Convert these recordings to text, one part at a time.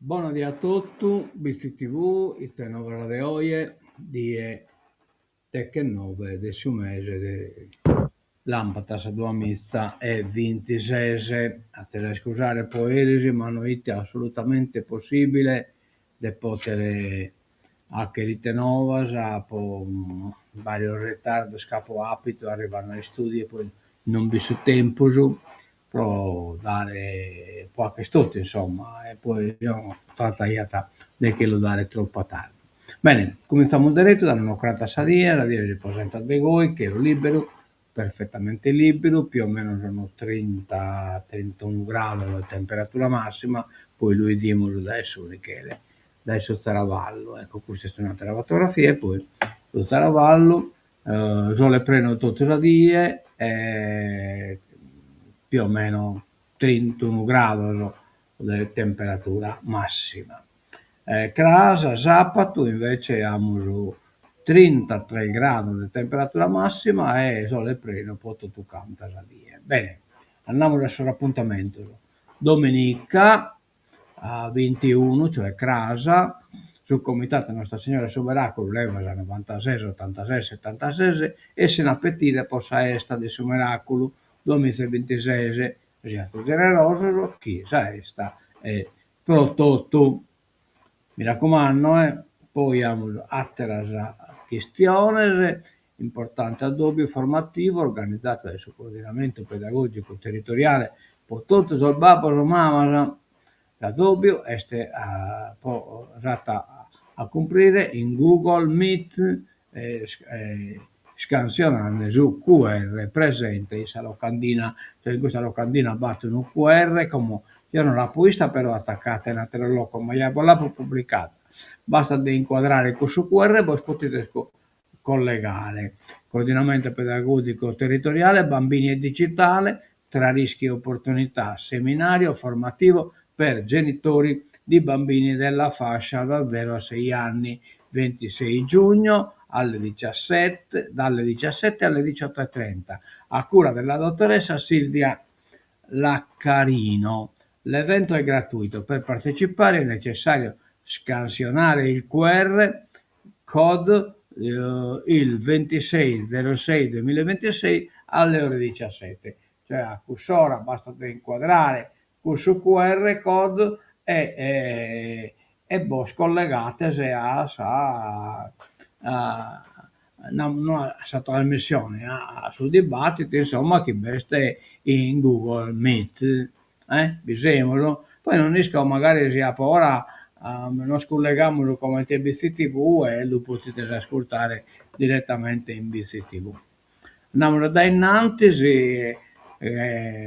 Bona die a totu, BitziTv, ite novas de oje, die dechenoe de su mese de làmpadas duamizaebintises. Azis a iscusare pro eris ma no fit assolutamente possibile de poder 'achere ite novas pro varios ritardos chi apo apidu arrivende a istudio e poi non b'it su tempus pro dare pro 'acher totu insomma e poi eo trataiat de che lu dare tropu a tardu. Bene, cuminzamus deretu dande un'ocrada a sa die, sa die si presentat de goi, chelu liberu, perfettamente liberu, più o meno unos trinta trintunu grados de temperatura massima, poi lu 'idimus dae su dae su zaravallu, ecco custa est un'attera fotografia e poi su zaravallu, sole prenu totu sa die e più o meno trintunu grados de temperatura massima. Cras, sapadu, invece amus trintatres grados de temperatura massima e sole prenu pro totu canta sa die. Bene, andamus a sos apuntamentos, dominica a bintiunu, cioè cras, su comitadu Nostra Signora 'e su Meraculu levas novantases ottantases settantases, essin a petire pro sa 'esta de su Meraculu duamizaebintises, siazis generosos chi sa 'esta est pro totu. Mi racumando eh, poi amus atteras chistiones, importante addobiu formativu organizadu dae su coordinamentu pedagogicu territoriale pro totu sos babbos e mamas, s'addobiu est pro s'at a cumprire in Google Meet scansionande su QR presente in sa locandina, cioè in custa locandina b'at unu QR, como eo no l'apo 'ista però attaccada in atteros locos, ma ja bos l'apo publicada, bastat de incuadrare cussu QR e bos podides collegare. Coordinamento pedagogico territoriale, bambini e digitale, tra rischi e opportunità, seminario formativo per genitori di bambini della fascia da zero a sei anni, ventisei giugno alle diciassette, dalle diciassette alle diciotto e trenta, a cura della dottoressa Silvia Laccarino. L'evento è gratuito, per partecipare è necessario scansionare il QR code il ventisei zero sei duemilaeventisei alle ore diciassette, cioè a cuss'ora bastat de incuadrare cussu QR code e e bos collegades a sa a no a sa trasmissione, a su dibattitu insomma chi b'est in Google Meet, eh bi semus? Poi no nd'isco magari si apo ora nos cullegamus comente BitziTv e lu podides ascurtare direttamente in BitziTv. Andamus a dae innantis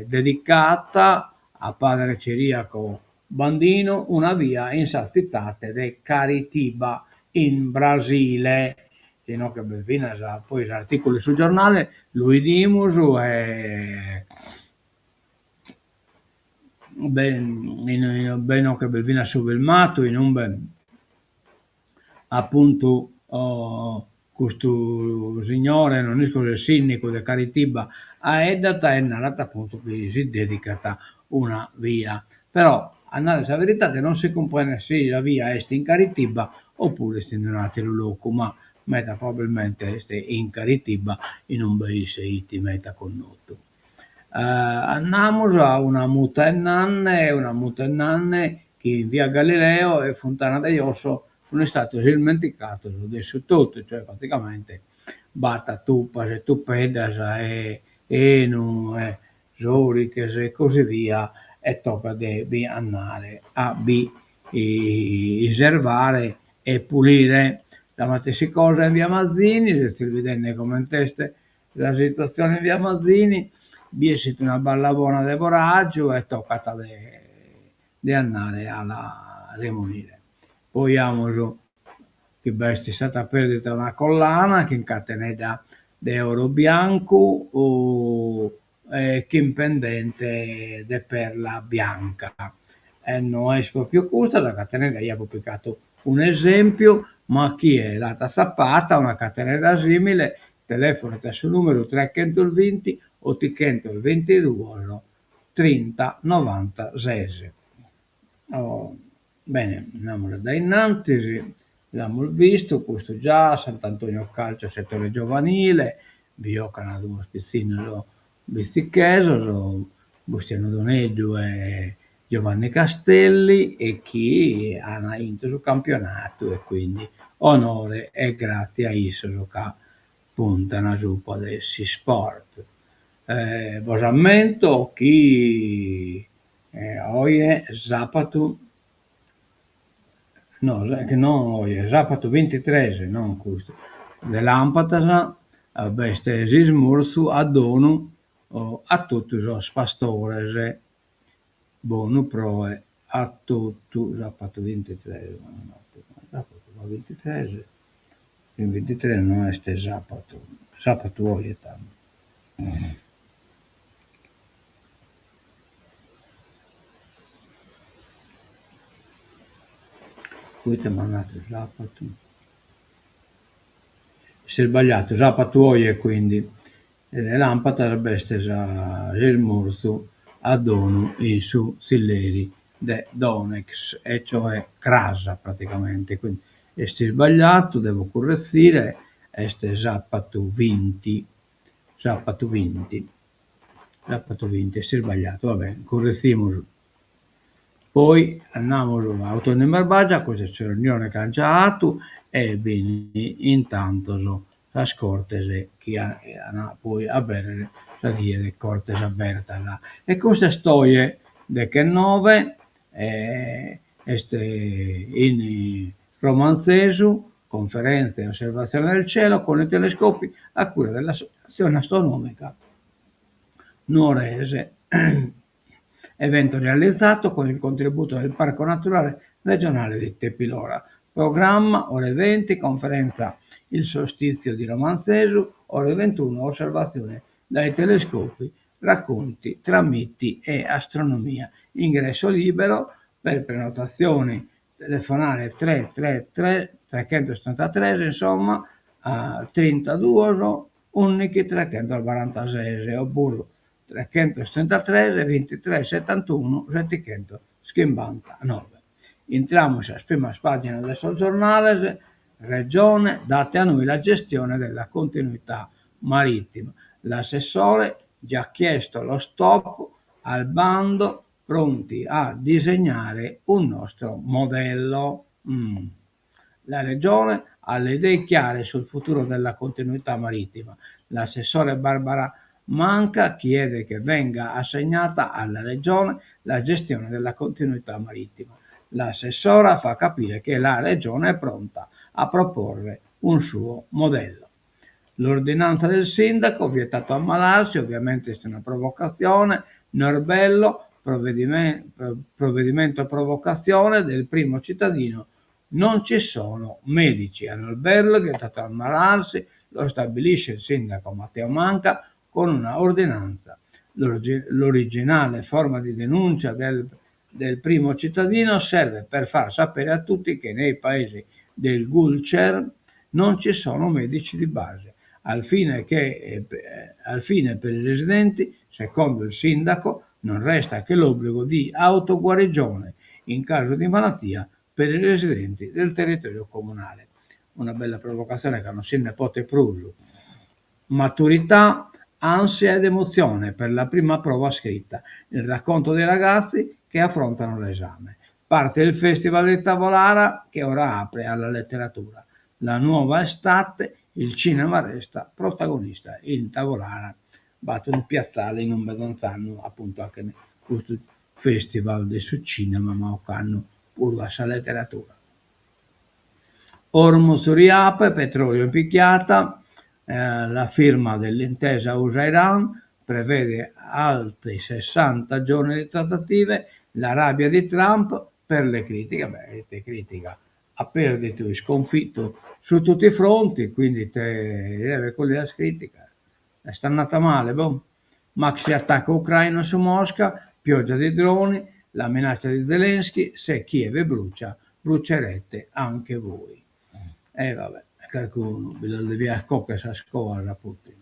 dedicata a padre Ciriaco Bandinu una via in sa tzitade de Caritiba in Brasile. Inoghe b'est finas poi s'articulu in su giornale, lu 'idimus e inoghe b'est finas su filmadu inube apuntu custu signore, non isco si est sindicu de Caritiba, 'aeddat e narat apuntu chi si dedicat una via. Però, a narrer sa veridade, non si cumprendet si sa via est in Caritiba oppuru est in un'atteru locu, ma meda probabilmente est in Caritiba inube isse 'it meda connotu. Andamus a una muta 'e nanne, una muta 'e nanne chi in via Galileo e Funtana de Josso sun istados ismenticados de su totu, cioè praticamente b'at tupas e tupeddas e 'enu e sorighes e così via e tocat de bi andare a bi iservare e pulire. Sa matessi cosa in via Mazzini, sezis bidende coment'est sa situazione in via Mazzini, bi 'essit una balla bona de foragiu e tocat de de andare a la remunire. Poi amus chi b'est istada perdida una collana chin catenedda de oro biancu. Chin pendente de perla bianca. E no est pròpiu custa sa catenedda, eo apo picatu un'esèmpiu, ma chie l'at atzapada una catenedda sìmile telèfonet a su nùmeru trechentos binti otichentos bintiduos trinta novantases. Bene, andamus a dae in antis, l'amus bistu custu già, Sant'Antonio Calcio settore giovanile, bi jocan duos pitzinnos bitzichesos, Bustianu Doneddu e Giovanni Castelli e chi an 'intu su campionadu e quindi onore e gratzie a issos ca puntan supra de s'isport. Bos ammento chi oje sapatu, no no oje, sapatu bintitres non custu, de làmpadas b'est s'ismurzu a donu a totu sos pastores. Bonu proe a totu, sapatu bintitres, bintitres, su bintitres no est sapatu, sapatu oje tando. Proite m'at nadu sapatu? S'est isbagliadu, sapatu oje quindi, de làmpadas b'est s'ismurzu a donu in su tzilleri de Donex e cioè cras praticamente, quindi est isbagliadu, devo currezire, est sapatu binti, sapatu binti, sapatu binti, est isbagliadu, va bene, currezimus. Poi andamus a Autunno in Barbagia, custa est sa riunione chi an giai 'atu e bin in tantos sas cortes chi an poi aberrer sa die de cortes abertas. E custa est oje dechenoe est in Romanzesu, conferenza e osservazione del cielo con i telescopi a cura dell'associazione astronomica nuorese. Evento realizzato con il contributo del Parco Naturale Regionale di Tepilora. Programma, ore 20, conferenza Il solstizio di Romanzesu, ore 21, osservazione dai telescopi, racconti tra miti e astronomia. Ingresso libero, per prenotazioni telefonare 333 333 insomma trintaduos ùndighi trechentos barantases opuru trechentos trintatres bintitres setantunu setichentos chimbantanoe. Intramus in sas primas pàginas de sos giornales, Regione, date a noi la gestione della continuità marittima. L'assessore già chiesto lo stop al bando, pronti a disegnare un nostro modello. La Regione ha le idee chiare sul futuro della continuità marittima. L'assessore Barbara Manca chiede che venga assegnata alla Regione la gestione della continuità marittima. L'assessora fa capire che la Regione è pronta a proporre un suo modello. L'ordinanza del sindaco, vietato ammalarsi, ovviamente è una provocazione, Norbello, provvedimento provocazione del primo cittadino, non ci sono medici. A Norbello è vietato ammalarsi, lo stabilisce il sindaco Matteo Manca con una ordinanza. L'originale forma di denuncia del primo cittadino serve per far sapere a tutti che nei paesi del Guilcer non ci sono medici di base, al fine, che, al fine per i residenti, secondo il sindaco, non resta che l'obbligo di autoguarigione in caso di malattia per i residenti del territorio comunale. Una bella provocazione ca non si nde potet prus. Maturità, ansia ed emozione per la prima prova scritta. Il racconto dei ragazzi che affrontano l'esame. Parte il Festival di Tavolara che ora apre alla letteratura. La nuova estate, il cinema resta protagonista in Tavolara. B'at unu piatzale in ube donz'annu appuntu 'achen custu festival de su cinema ma ocannu puru a sa letteratura. Hormuz riapre, petrolio in picchiata, la firma dell'intesa USA-Iran prevede altri 60 giorni di trattative, la rabbia di Trump per le critiche, beh, ite critica, at perdidu, isconfittu su tutti i fronti, quindi ite deve collire sas criticas, est andata male, boh. Maxi attacco ucraino su Mosca, pioggia di droni, la minaccia di Zelensky, se Kiev brucia, brucerete anche voi. E va bè, carcunu bi las deviat cogher sas coas a Putin.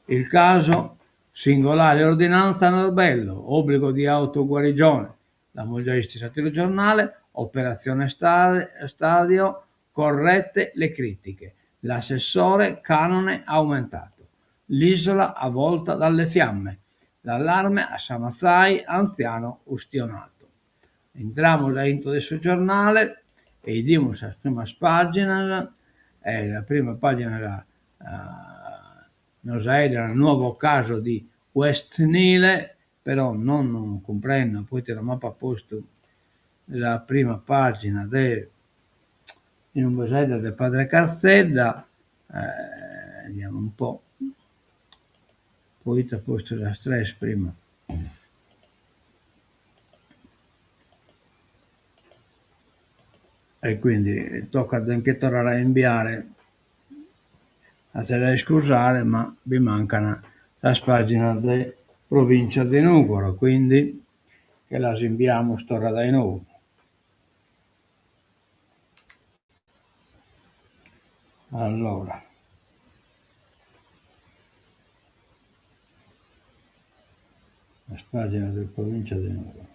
Il caso, singolare ordinanza a Norbello, obbligo di autoguarigione, l'amus giai bistu in s'atteru giornale, operazione stadio, corrette le critiche, l'assessore canone aumentato, l'isola avvolta dalle fiamme, l'allarme a Samatzai, anziano ustionato. Intramus a intro de su giornale e 'idimus sas primas paginas e sa prima pagina nos 'aeddat nuovo caso di West Nile, però non cumprendo proite non m'apat postu sa prima pagina de inube s'aeddat de padre Carzedda, vediamo un po' proite at postu sas tres prima. E quindi tocat de nche torrare a imbiare, atzes a iscusare ma bi mancan sas paginas de Provincia de Nugoro, quindi che las imbiamus torra dae nou. Allora. Sas paginas de Provincia de Nugoro.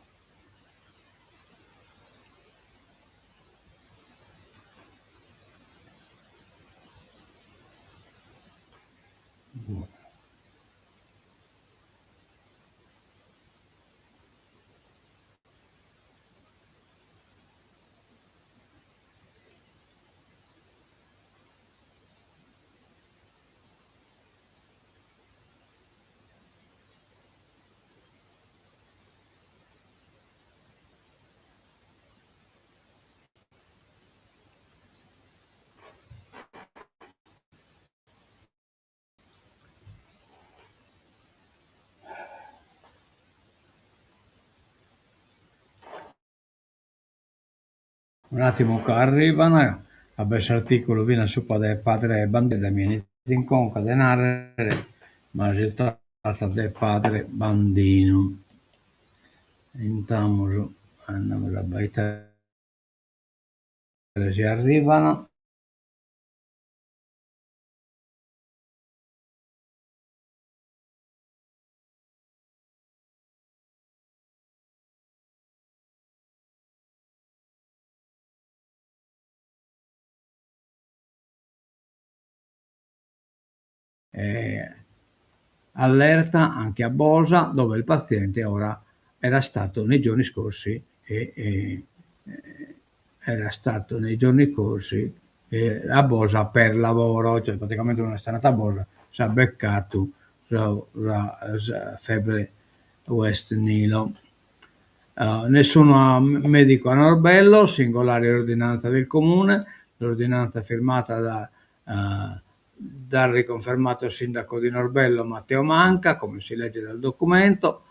Un'attimu ca arrivan, ca b'est s'articulu finas supra de padre Bandedda mi 'enit in conca de narrer, ma si tratat de padre Bandinu. Intamus andamus a abbaitare si arrivan. Allerta anche a Bosa, dove il paziente ora era stato nei giorni scorsi e, e era stato nei giorni corsi a Bosa per lavoro, cioè praticamente unu est andadu a Bosa, s'at beccadu sa sa febbre West Nilo. Nessun medico a Norbello, singolare ordinanza del comune, l'ordinanza firmata da dal riconfermato sindaco di Norbello Matteo Manca, come si legge dal documento,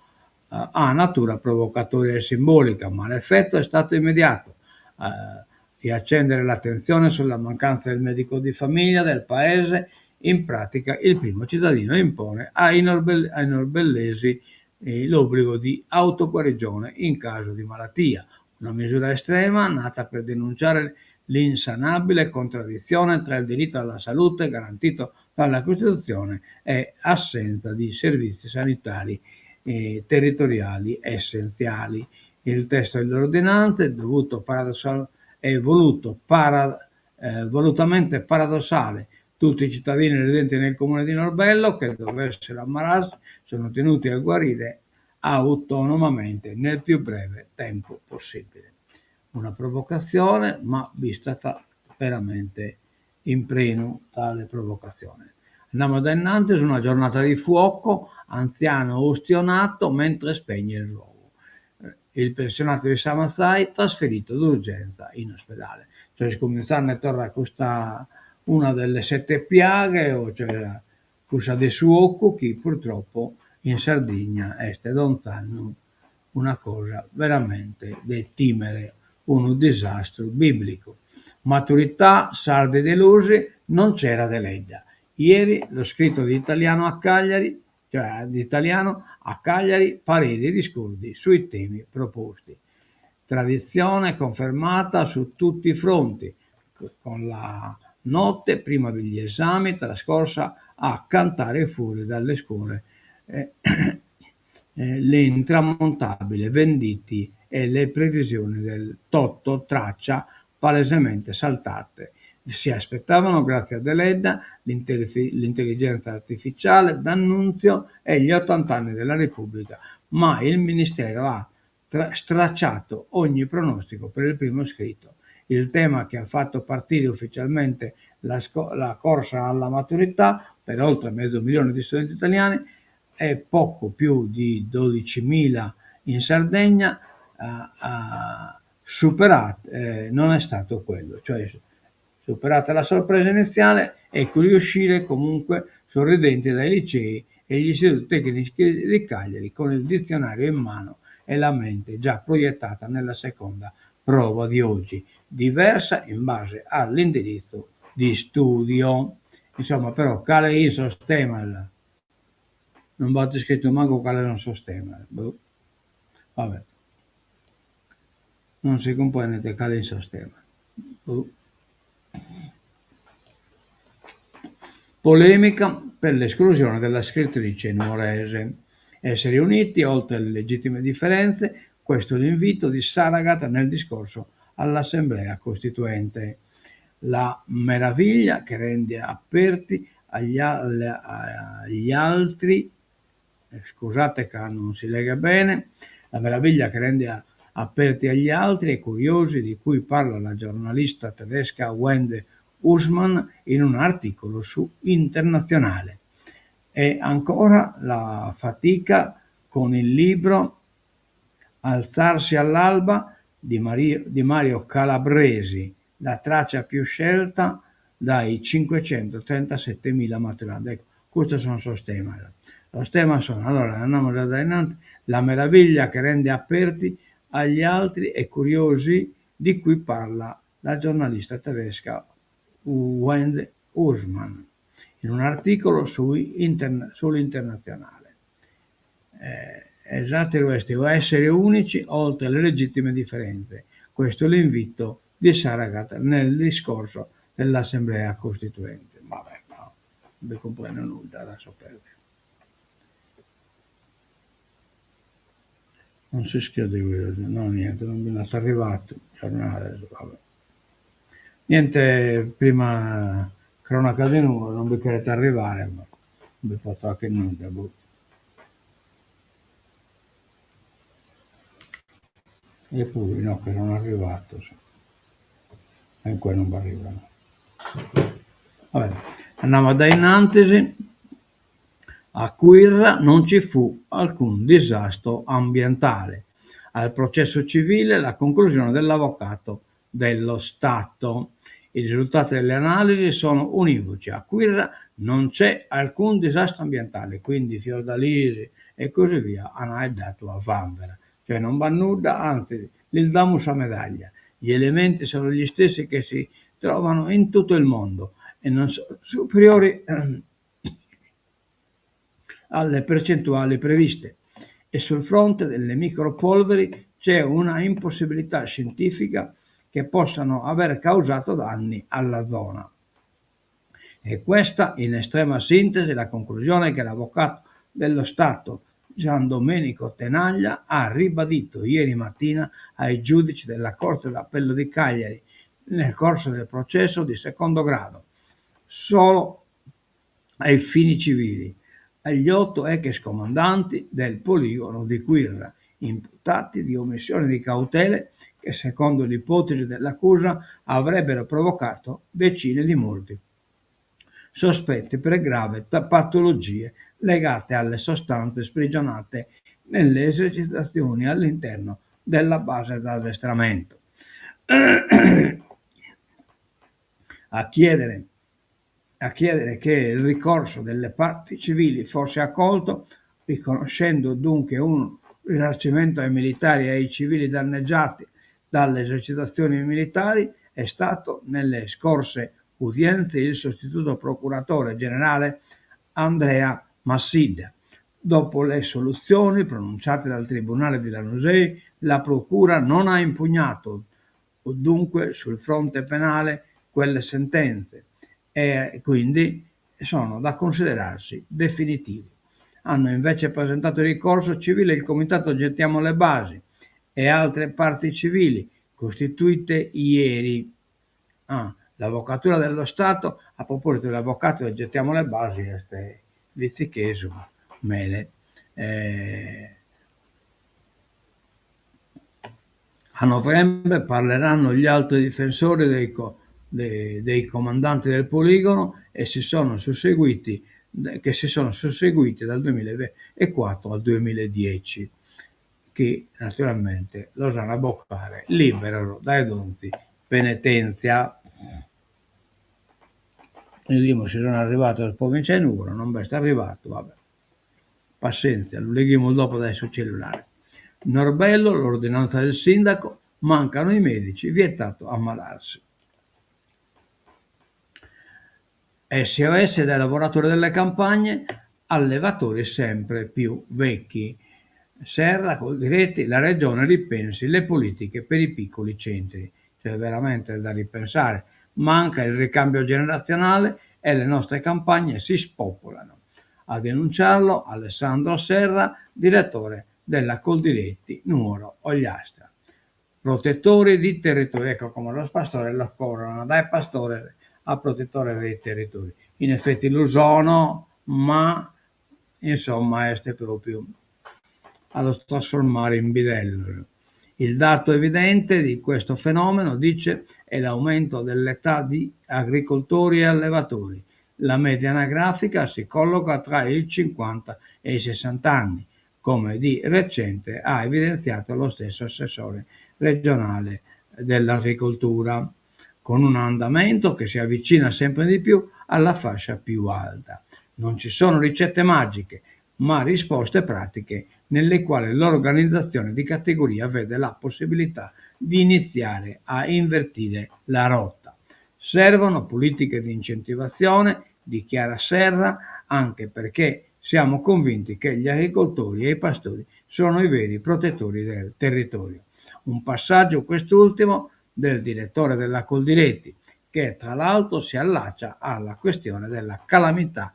ha natura provocatoria e simbolica, ma l'effetto è stato immediato. Riaccendere l'attenzione sulla mancanza del medico di famiglia del paese, in pratica il primo cittadino impone ai, norbell- ai norbellesi l'obbligo di autoguarigione in caso di malattia, una misura estrema nata per denunciare l'insanabile contraddizione tra il diritto alla salute garantito dalla Costituzione e assenza di servizi sanitari territoriali essenziali. Il testo dell'ordinanza è dovuto paradossal- è voluto para- volutamente paradossale. Tutti i cittadini residenti nel comune di Norbello che dovessero ammalarsi sono tenuti a guarire autonomamente nel più breve tempo possibile. Una provocazione, ma bistata veramente in prenu tale provocazione. Andiamo da innanzi su una giornata di fuoco, anziano ustionato mentre spegne il rogo. Il pensionato di Samatzai trasferito d'urgenza in ospedale. Cioè iscumintzande torra custa una delle sette piaghe, o cioè cussa de su 'ocu chi purtroppo in Sardigna est donz'annu una cosa veramente de timere, unu disastru biblicu. Maturità, sardi delusi, non c'era Deledda. Ieri lo scritto di italiano a Cagliari. cioè di italiano, a Cagliari pareri discordi sui temi proposti. Tradizione confermata su tutti i fronti, con la notte prima degli esami trascorsa a cantare fuori dalle scuole l'intramontabile Venditti e le previsioni del Toto Traccia palesemente saltate. Si aspettavano Grazia Deledda, l'intelligenza artificiale, D'Annunzio e gli 80 anni della Repubblica, ma il Ministero ha stracciato ogni pronostico per il primo scritto. Il tema che ha fatto partire ufficialmente la, la corsa alla maturità per oltre mezzo milione di studenti italiani e poco più di 12.000 in Sardegna, uh, superato, eh, non è stato quello, cioè superata la sorpresa iniziale, ecco riuscire comunque sorridenti dai licei e gli istituti tecnici di Cagliari con il dizionario in mano e la mente già proiettata nella seconda prova di oggi, diversa in base all'indirizzo di studio. Insomma, però, cale in sos temas? Non b'at iscritu mancu cale son sos temas. Boh. Vabbè. Non si cumprendet cale in sos temas. Boh. Polemica per l'esclusione della scrittrice nuorese. Essere uniti oltre le legittime differenze, questo è l'invito di Saragat nel discorso all'Assemblea Costituente. La meraviglia che rende aperti agli, agli altri, scusate che non si legge bene, la meraviglia che rende aperti agli altri e curiosi di cui parla la giornalista tedesca Wende Usman in un articolo su Internazionale. E ancora la fatica con il libro Alzarsi all'alba di Mario, di Mario Calabresi, la traccia più scelta dai 537.000 maturandi. Ecco, questi sono sos temas. Los temas sono, allora, andiamo da innanzi, la meraviglia che rende aperti agli altri e curiosi di cui parla la giornalista tedesca Wende Usman in un articolo su interna, sull'Internazionale. Eh, esatto, questo, essere unici oltre le legittime differenze. Questo è l'invito di Saragat nel discorso dell'Assemblea Costituente. Vabbè, no, non vi comprendo nulla, lascio perdere. Non si scrive, no niente, non mi è arrivato il giornale, vabbè. Niente, prima cronaca di nuovo, non vi credete arrivare, ma non vi posso anche nulla. Boh. Eppure no, che sono arrivato. Sì. E qua non arrivano. Vabbè, andiamo da innanzi. A Quirra non ci fu alcun disastro ambientale. Al processo civile la conclusione dell'avvocato dello Stato. I risultati delle analisi sono univoci. A Quirra non c'è alcun disastro ambientale, quindi Fiordalisi e così via hanno dato a vanvera. Cioè non va nulla, anzi, gli diamo sa medaglia. Gli elementi sono gli stessi che si trovano in tutto il mondo e non sono superiori alle percentuali previste. E sul fronte delle micropolveri c'è una impossibilità scientifica che possano aver causato danni alla zona. E questa, in estrema sintesi, la conclusione che l'avvocato dello Stato Gian Domenico Tenaglia ha ribadito ieri mattina ai giudici della Corte d'Appello di Cagliari nel corso del processo di secondo grado, solo ai fini civili, agli otto ex comandanti del poligono di Quirra, imputati di omissione di cautele che, secondo l'ipotesi dell'accusa, avrebbero provocato decine di morti sospetti per gravi patologie legate alle sostanze sprigionate nelle esercitazioni all'interno della base d'addestramento. A chiedere, a chiedere che il ricorso delle parti civili fosse accolto, riconoscendo dunque un risarcimento ai militari e ai civili danneggiati dalle esercitazioni militari, è stato nelle scorse udienze il sostituto procuratore generale Andrea Massidda. Dopo le assoluzioni pronunciate dal Tribunale di Lanusei, la Procura non ha impugnato dunque sul fronte penale quelle sentenze e quindi sono da considerarsi definitive. Hanno invece presentato ricorso civile il Comitato Gettiamo le Basi e altre parti civili costituite ieri. Ah, l'Avvocatura dello Stato, a proposito l'avvocato de Gettiamo le Basi est vitzichesu, Mele. A novembre parleranno gli altri difensori dei dei comandanti del poligono e si sono susseguiti, che si sono susseguiti dal 2004 al 2010, chi naturalmente los an a bocare liberos dae donzi penetèntzia. 'Idimus si sono arrivados Provincia 'e Nugoro, non b'est arrivadu, va bè. Passèntzia, lu leghimus dopo dae su cellulare. Norbello, l'ordinanza del sindaco, mancano i medici, vietato ammalarsi. SOS dai lavoratori delle campagne, allevatori sempre più vecchi. Serra, Coldiretti, la regione ripensi le politiche per i piccoli centri. C'è veramente da ripensare. Manca il ricambio generazionale e le nostre campagne si spopolano. A denunciarlo Alessandro Serra, direttore della Coldiretti Nuoro Ogliastra. Protettori di territori, ecco como sos pastores los coran dae pastores a protetores dei territori. In effetti lu sono, ma insomma est propriu a los trasformare in bidellos. Il dato evidente di questo fenomeno, dice, è l'aumento dell'età di agricoltori e allevatori. La media anagrafica si colloca tra i 50 e i 60 anni, come di recente ha evidenziato lo stesso assessore regionale dell'agricoltura, con un andamento che si avvicina sempre di più alla fascia più alta. Non ci sono ricette magiche, ma risposte pratiche nelle quali l'organizzazione di categoria vede la possibilità di iniziare a invertire la rotta. Servono politiche di incentivazione, dichiara Serra, anche perché siamo convinti che gli agricoltori e i pastori sono i veri protettori del territorio. Un passaggio quest'ultimo del direttore della Coldiretti, che tra l'altro si allaccia alla questione della calamità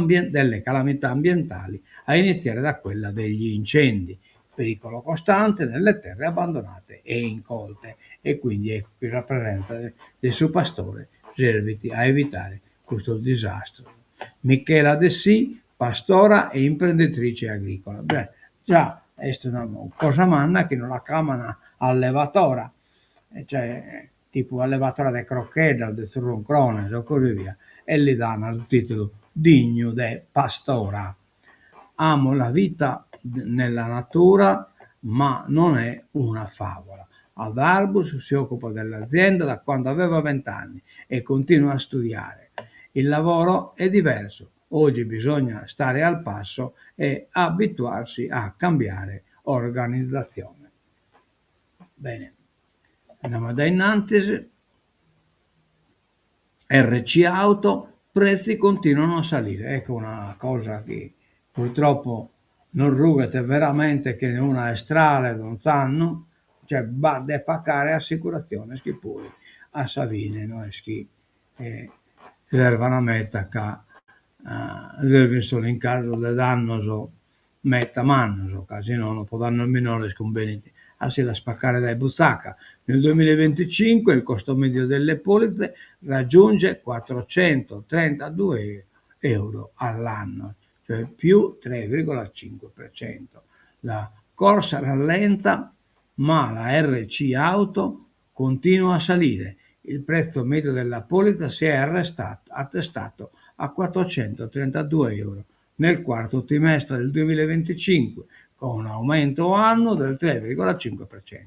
delle calamità ambientali, a iniziare da quella degli incendi, pericolo costante nelle terre abbandonate e incolte. E quindi ecco chi sa presenza de su pastore servit a evitare custos disastros. Michela Dessì, pastora e imprenditrice agricola. Beh, già est una cosa manna chi no la craman allevatora, cioè tipu allevatora de crocheddas, de tzurruncrones o così via, e li dan su titulu dignu de pastora. Amo la vita nella natura, ma non è una favola. Ad Arbus si occupa dell'azienda da quando aveva vent'anni e continua a studiare. Il lavoro è diverso, oggi bisogna stare al passo e abituarsi a cambiare organizzazione. Bene, andiamo dae innantis. RC Auto, prezzi continuano a salire. Ecco una cosa chi purtroppo nos rughet veramente che una 'estrale donz'annu, cioè b'at de pacare assicuratziones chi poi a sa fine no est chi servan meta ca servin solu in casu de dannos meta mannos, ca si nono pro dannos minores cumbenit a si las pacare dae butzaca. Nel duemilavinticinque il costo medio delle polizze raggiunge quattrocentotrentadue euro all'anno, cioè più 3,5%. La corsa rallenta, ma la RC Auto continua a salire. Il prezzo medio della polizza si è arrestato, attestato a 432 euro nel quarto trimestre del 2025, con un aumento annuo del 3,5%.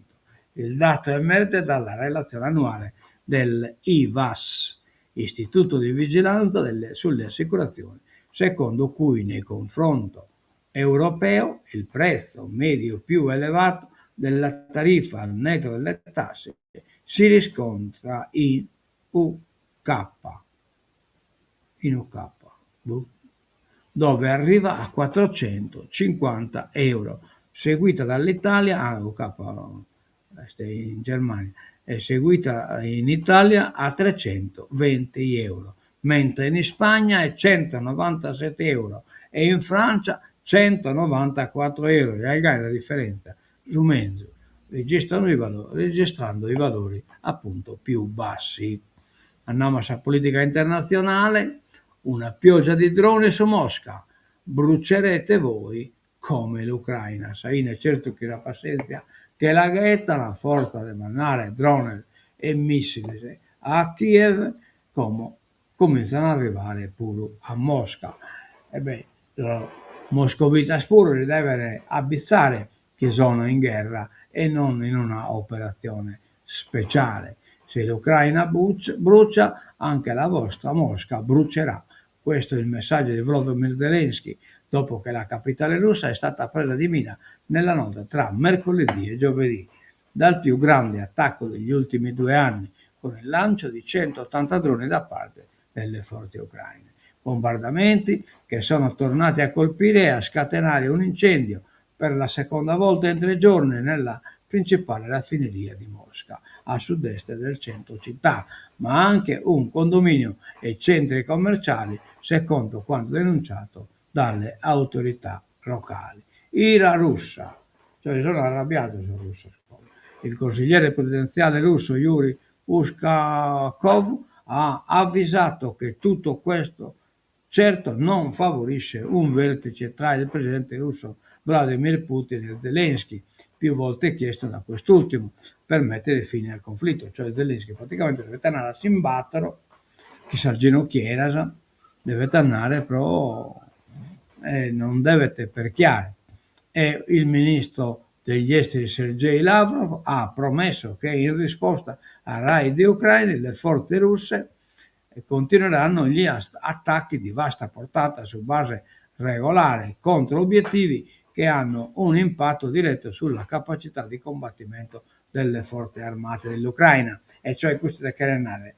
Il dato emerge dalla relazione annuale dell'IVASS, Istituto di Vigilanza delle, sulle Assicurazioni, secondo cui nel confronto europeo il prezzo medio più elevato della tariffa al netto delle tasse si riscontra in UK. In UK. Boh. dove arriva a 450 euro, seguita dall'Italia, ah UK est in Germania, e seguita in Italia a 320 euro, mentre in Ispagna è 197 euro e in Francia 194 euro, giai gai sa diferenza, su menzus, registrano i valori, registrando i valori appunto più bassi. Andamus a sa politica internatzionale, una pioggia di droni su Mosca, brucerete voi come l'Ucraina. Sa 'ine certu chi sa passentzia che la ghetan a fortza de mandare drones e missiles a Kiev, como comintzan a arrivare puru a Mosca. E beh, sos moscovitas puru si deven abbitzare chi sono in gherra e non in una operatzione speciale. Se l'Ucraina brucia, anche la vostra Mosca brucerà. Questo è il messaggio di Volodymyr Zelensky dopo che la capitale russa è stata presa di mira nella notte tra mercoledì e giovedì dal più grande attacco degli ultimi due anni, con il lancio di 180 droni da parte delle forze ucraine. Bombardamenti che sono tornati a colpire e a scatenare un incendio per la seconda volta in tre giorni nella principale raffineria di Mosca, a sud-est del centro città, ma anche un condominio e centri commerciali, secondo quanto denunciato dalle autorità locali. Ira russa, cioè sono arrabbiados sos russos. Il consigliere presidenziale russo Yuri Ushakov ha avvisato che tutto questo certo non favorisce un vertice tra il presidente russo Vladimir Putin e Zelensky, più volte chiesto da quest'ultimo per mettere fine al conflitto. Cioè Zelensky praticamente devet andare a s'imbattero, chin sas ginocchieras, devet andare pro e non devet perchiare. E il ministro degli esteri Sergei Lavrov ha promesso che in risposta a raid ucraini le forze russe continueranno gli attacchi di vasta portata su base regolare contro obiettivi che hanno un impatto diretto sulla capacità di combattimento delle forze armate dell'Ucraina, e cioè custu ite cheret narrer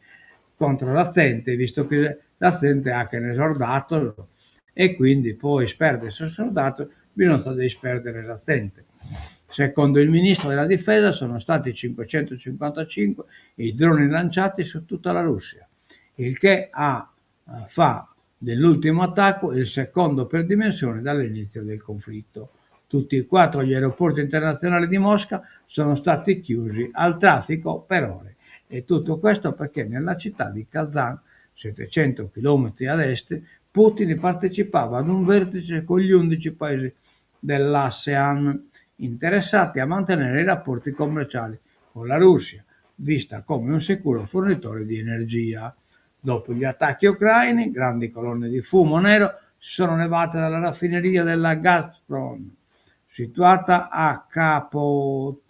contro sa zente, visto chi sa zente 'achen sordados e quindi po isperdere sos sordados bisonzat de isperdere sa zente. Secondo il ministro della difesa sono stati 555 i droni lanciati su tutta la Russia, il che ha fa dell'ultimo attacco il secondo per dimensioni dall'inizio del conflitto. Tutti e quattro gli aeroporti internazionali di Mosca sono stati chiusi al traffico per ore. E tutto questo perché nella città di Kazan, 700 km ad est, Putin partecipava ad un vertice con gli 11 paesi dell'ASEAN interessati a mantenere i rapporti commerciali con la Russia, vista come un sicuro fornitore di energia. Dopo gli attacchi ucraini, grandi colonne di fumo nero si sono levate dalla raffineria della Gazprom, situata a Kapotinia,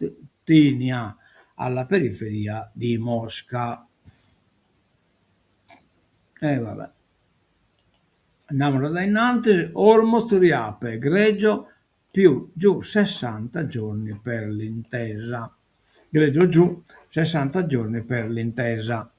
alla periferia di Mosca. E vabbè. Andiamo da innanzi, Hormuz riapre, greggio più giù 60 giorni per l'intesa. Greggio giù 60 giorni per l'intesa.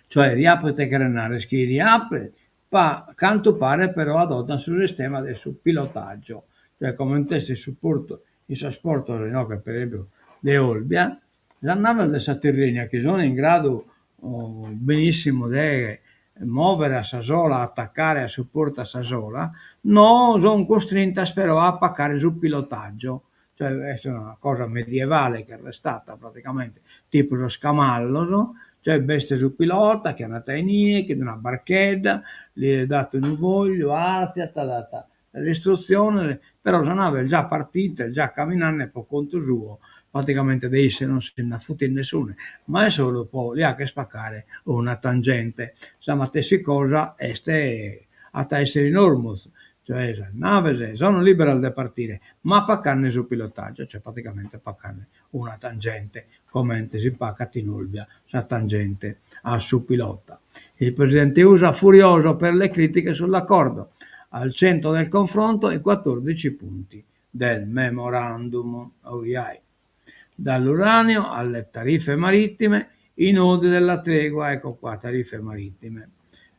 Cioè riapre ite cheret narrer chi riapre, pa cantu paret però adottan su sistema de su pilotaggio, cioè comente est in su portu, in sos portos inoghe per esempiu de Olbia, sas naves de sa Tirrenia chi sun in gradu benissimu de movere a sa sola, attaccare a su portu a sa sola, no sun custrintas però a pacare su pilotaggio, cioè est una cosa medievale ch'est restata praticamente, tipu sos camallos, cioè b'est su pilota chi andat a inie chin una barchedda, li dat unu fogliu, arziat, dat sas istrutziones, però sa nave est già partita, est già caminande po contu suo, praticamente de isse non si nd'afutit nessune, ma est solu po li 'acher pacare una tangente. Sa matessi cosa est at a essere in Hormuz, cioè sas naves sono liberas de partire, ma pacande su pilotaggio, cioè praticamente pacande una tangente, comente si pacat in Olbia sa tangente a su pilota. Il presidente USA furioso per le critiche sull'accordo. Al centro del confronto i 14 punti del memorandum. OII. Dall'uranio alle tariffe marittime, i nodi della tregua, ecco qua, tariffe marittime.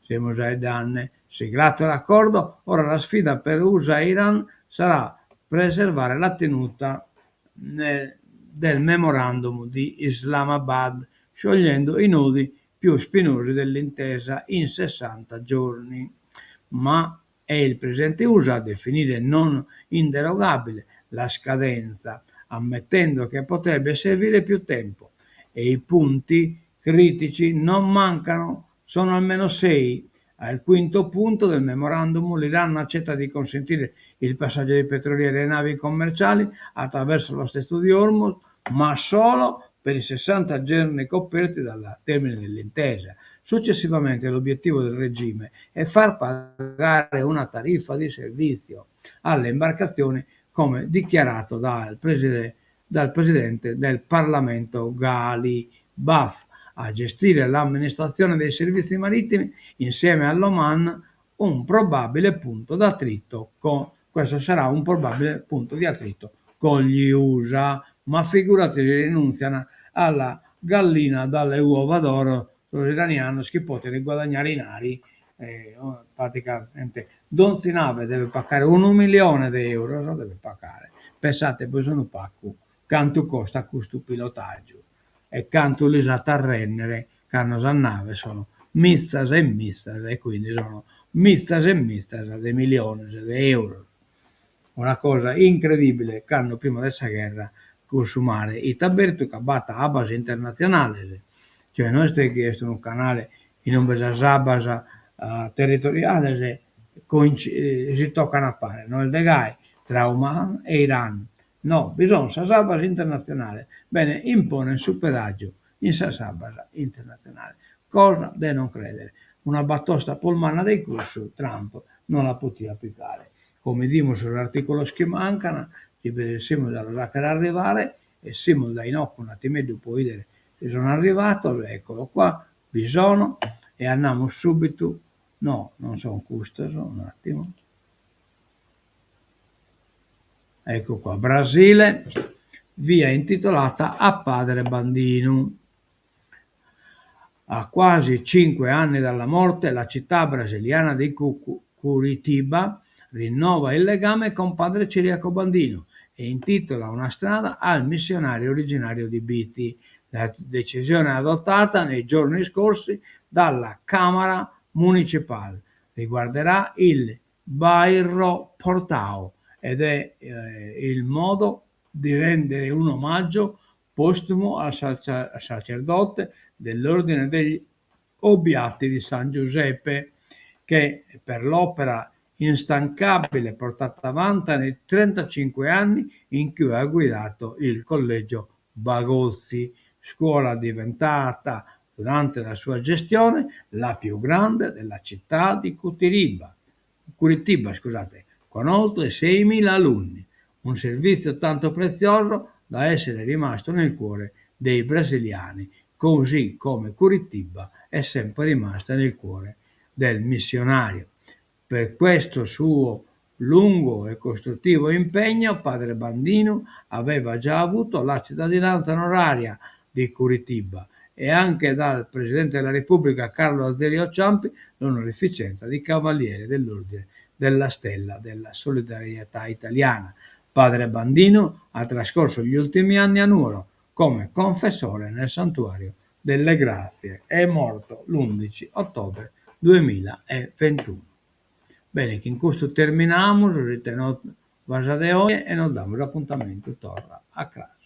Semus aeddande. Siglato l'accordo, ora la sfida per Usa e Iran sarà preservare la tenuta del memorandum di Islamabad, sciogliendo i nodi più spinosi dell'intesa in 60 giorni. Ma è il presidente Usa a definire non inderogabile la scadenza, ammettendo che potrebbe servire più tempo. E i punti critici non mancano, sono almeno 6. Al quinto punto del memorandum l'Iran accetta di consentire il passaggio di petroliere e navi commerciali attraverso lo stretto di Hormuz, ma solo per i 60 giorni coperti dal termine dell'intesa. Successivamente l'obiettivo del regime è far pagare una tariffa di servizio alle imbarcazioni, come dichiarato dal presidente del Parlamento Ghalibaf. A gestire l'amministrazione dei servizi marittimi insieme all'Oman, un probabile punto d'attrito con, questo sarà un probabile punto di attrito con gli USA, ma figurati se rinunziano alla gallina dalle uova d'oro sos iranianos chi poten guadagnare inari, praticamente donzi nave devet pacare unu millione de euros, devet pacare, pensate bois unu pacu cantu costat custu pilotaggiu e cantu lis at a rennere cando sas naves sono mizzas e mizzas e quindi sono mizzas e mizzas de milliones de euros. Una cosa incredibile cando prima de sa gherra cussu mare 'it abertu ca b'at abbas internatzionales, cioè no est chi est unu canale inube sas abbas territoriales si tocan a pare, no est de gai, tra Oman e Iran, no, bi son sas abbas internatzionales, bene, imponen su pedaggiu in sas abbas internatzionales, cosa de non credere, una batosta prus manna de cussu Trump non la potiat picare. Como 'idimus sos articulos chi mancan, si bi ressimus a los achere arrivare, essimus dae inoghe un'attimeddu pro 'idere si sono arrivados, eccolo qua, bi sono, e andamus subitu, no, non son custos, un attimo. Ecco qua, Brasile, via intitolata a padre Bandinu. A quasi 5 anni dalla morte, la città brasiliana di Curitiba rinnova il legame con padre Ciriaco Bandinu e intitola una strada al missionario originario di Bitti. La decisione adottata nei giorni scorsi dalla Camara Municipal riguarderà il Bairro Portao ed è il modo di rendere un omaggio postumo al sacerdote dell'Ordine degli Obiati di San Giuseppe, che per l'opera instancabile portata avanti nei 35 anni in cui ha guidato il Collegio Bagozzi, scuola diventata durante la sua gestione la più grande della città di Curitiba, scusate, con oltre 6.000 alunni, un servizio tanto prezioso da essere rimasto nel cuore dei brasiliani, così come Curitiba è sempre rimasta nel cuore del missionario. Per questo suo lungo e costruttivo impegno, padre Bandinu aveva già avuto la cittadinanza onoraria di Curitiba e anche dal Presidente della Repubblica Carlo Azeglio Ciampi l'onorificenza di Cavaliere dell'Ordine della Stella della Solidarietà Italiana. Padre Bandinu ha trascorso gli ultimi anni a Nuoro come confessore nel Santuario delle Grazie. È morto l'11 ottobre 2021. Bene, chin custu terminamus, ite novas de oe e nos damus apuntamentu torra a cras.